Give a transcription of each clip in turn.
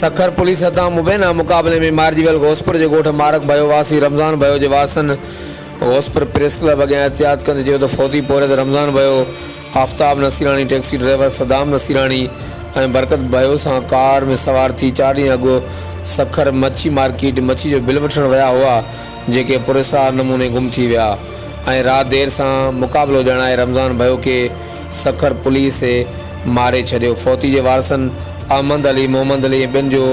Sukkur police هٿان مبينا مقابلي ۾ مارجي ويل غوثپور جي ڳوٺ مارڪ ڀيو واسي رمضان ڀيو جي وارثن غوثپور پريس ڪلب اڳيان احتجاج ڪندي چيو ته فوتي پورهيت رمضان ڀيو، آفتاب نصيراڻي، ٽيڪسي ڊرائيور صدام نصيراڻي ۽ برڪت ڀيو سان ڪار ۾ سوار ٿي چار ڏينهن اڳ سکر مڇي مارڪيٽ مڇي جو بل وٺڻ ويا هئا جيڪي پراسرار نموني گم ٿي ويا ۽ رات دير سان مقابلو ڄاڻائي رمضان ڀيو کي سکر پوليس ماري ڇڏيو. فوتي جي وارثن احمد علي، محمد علي ۽ ٻين جو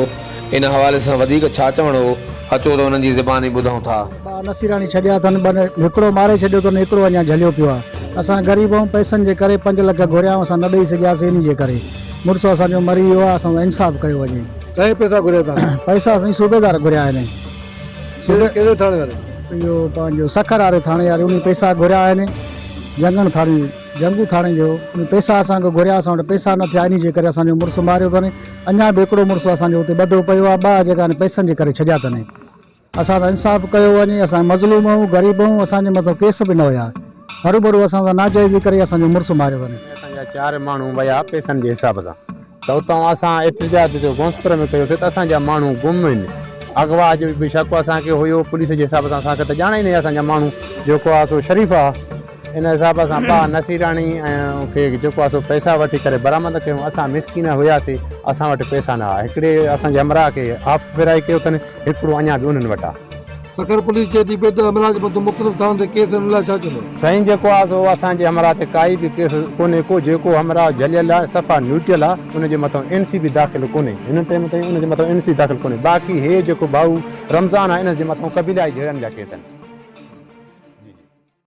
ان حوالي سان وڌيڪ ڇا چوڻ هو، اچو ته انهن جي زباني ٻڌون ٿا. ٻه نصيراڻي ڇڏيا اٿن، ٻه هڪڙو ماري ڇڏيو اٿن، هڪڙو اڃا جهليو پيو آهي. اسان غريب آهيون، پئسن جي ڪري پنج لک گهريا اسان نه ڏئي سگهياسين، انهي جي ڪري مڙس اسان جو مري ويو آهي، اسان سان انصاف ڪيو وڃي. ڪنهن پئسا گهريا توهان کان؟ پئسا سائين صوبيدار گهريا آهن. ڪهڙي ٿاڻي واري؟ اهو پنهنجو سکر واري ٿاڻي واري انهي پئسا گهريا آهن، جنگڻ ٿاڻي. جنگو ٿاڻي جو انهن پئسا اسان کان گهريا اسان وٽ پئسا نه ٿيا انهي جي ڪري اسان جو مڙس ماريو اٿن اڃا به هڪڙو مڙس اسان جو اتي ٻڌو پيو آهي ٻه جيڪا آهن پئسن جي ڪري ڇڏيا اٿن اسان سان انصاف ڪيو وڃي اسان مظلوم آهيون غريب آهيون اسان جي مٿان ڪيس به نه هيا هروڀرو اسان سان ناجائزي ڪري اسان جو مڙس ماريو اٿن. اسان جا چار ماڻهو ويا پئسن جي حساب سان ته اتان اسان احتجاج جو گونسپور ۾ ڪيوسي ته اسان جا ماڻهو گم آهن اغوا جو به شڪ اسان کي هيو پوليس جي حساب سان اسان کي ته ڄاڻ ئي نه هئي اسان جا ماڻهو جيڪو آهي سو شريف آهي ان حساب سان ٻا نصيراڻي ۽ کي جيڪو آهي سو پئسا وٺي ڪري برآمد ڪيون اسان مسڪين هياسي اسان وٽ پئسا نه هئا هڪڙي اسان جي همراهه کي هاف فرائي ڪيو اٿن هڪڙو اڃا به انهن وٽ آهي. سکر پوليس چئي ٿي پئي ته همراهه جي مٿان مختلف ٿاڻن تي ڪيس آهن ان لاء ڇا چوندو؟ سائين جيڪو آهي سو اسان جي همراهه تي ڪائي به ڪيس ڪونهي ڪو جيڪو همراهه جهليل آهي صفا نيوٽرل آهي ان جي مٿان اين سي به داخل ڪونهي هن ٽيم تائين ان جي مٿان اين سي داخل ڪونهي باقي هي جيڪو ڀائو رمضان آهي ان جي مٿان قبيلائي جهيڙن جا ڪيس آهن.